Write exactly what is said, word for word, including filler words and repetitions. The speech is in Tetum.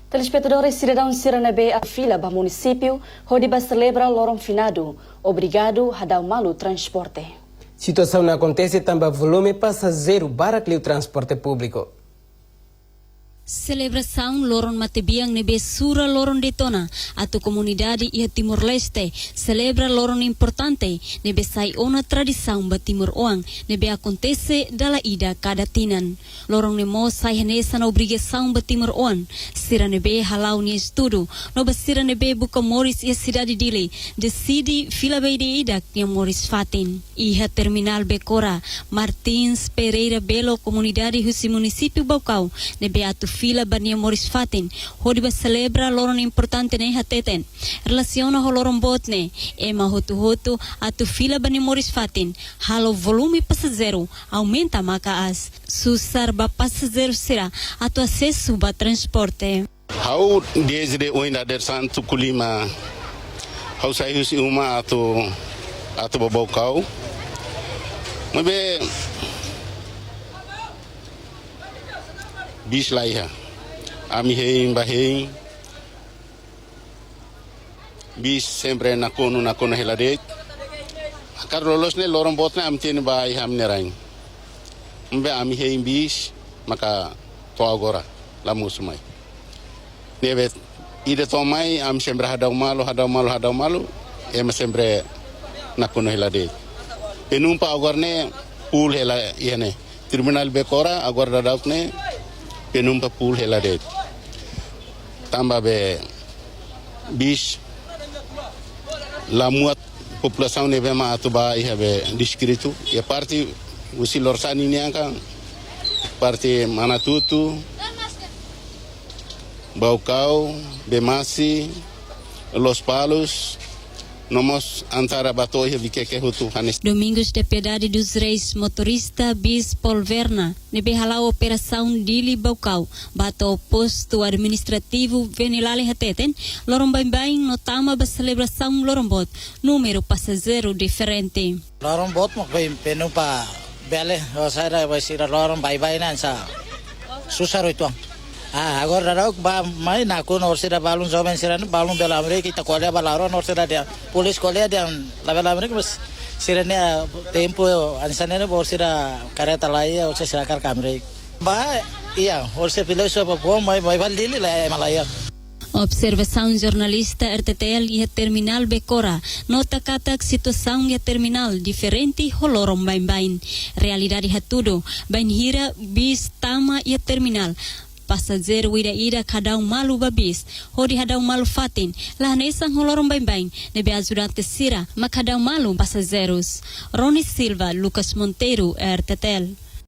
Telespetadores, sidadaun sira ne'ebé atu fila ba munisípiu hodi ba selebra loron finadu, obrigadu hadau malu transporte. Situasaun ne'e akontese tanba volume pasajeiru barak liu transporte públiku. Selebrasaun loron matebian ne'ebé sura loron de'it ona atu komunidade iha Timor-Leste selebra loron importante ne'ebé sai ona tradisaun ba timoroan ne'ebé akontese dala ida kada tinan. Loron ne'e mós sai hanesan obrigasaun ba timoroan sira ne'ebé hala'o nia estudu, no ba sira ne'ebé buka moris iha sidade Dili, deside fila ba ida-idak nia moris-fatin. Iha terminál Becora, Martins Pereira Belo, komunidade husi munisípiu Baucau ne'ebé atu fila ba nia moris-fatin hodi ba selebra loron importante ne'e hateten, relasiona ho loron boot ne'e, ema hotu-hotu atu fila ba nia moris-fatin halo volume pasajeiru aumenta maka'as. Susar ba pasajeiru sira atu asesu ba transporte. Ha'u desde oin dadeer-saan tuku lima ha'u sai husi uma atu, atu ba Baucau. Maibé bis la iha. Ami hein ba hein. Bis sempre nakonu, nakonu hela de'it. Hakarak loloos ne'e loron boot ne'e ami tenke ba iha ami-nia rain. Maibé ami hein bis maka to'o agora la mosu mai. Ne'ebé ida to'o mai ami sempre hadau malu, hadau malu, hadau malu. Ema sempre nakonu hela de'it. Penumpang agora ne'e full hela iha ne'e. Terminál Becora agora daudauk ne'e penumpang full hela de'it. Tanba be bis la muat populasaun ne'ebé mak atu ba iha be distritu. Iha parte husi Lorsani nian ka, parte Manatutu, Baucau, Bemasi, Lospalos, no mós Antara ba to'o iha Viqueque hotu hanesan. Domingos da Piedade dos Reis, motorista bis Polverna ne'ebé hala'o operasaun Dili Baucau ba to'o postu administrativu Venilale hateten, loron baibain no tama ba selebrasaun loron boot númeru pasajeiru diferente. Loron boot mak baibain penumpang bele, o saida ba sira loron baibain hanesan susar uitoan. Ah, agora daudauk ba mai nakonu, orsida balun joven sira-ne'e balun bele hamriik, ita ko'alia ba laran orsida dehan, polísia ko'alia dehan labele hamriik, mas sira-nia tempu hanesan ne'e, orsida kareta la iha, orsida sira hakarak hamriik. Ba iha, orsida filózofu ba mai, mai ba Dili la iha, ema la iha. Observasaun jornalista R T T L iha terminál Becora nota katak situasaun iha terminál diferente ho loron baibain. Realidade hatudu, bainhira bis tama iha terminál, pasajeiru ida-idak hadau malu ba bis hodi hadau malu fatin, la hanesan ho loron baibain ne'ebé ajudante sira mak hadau malu pasajeirus. Rony Silva, Lucas Monteiro, R T T L.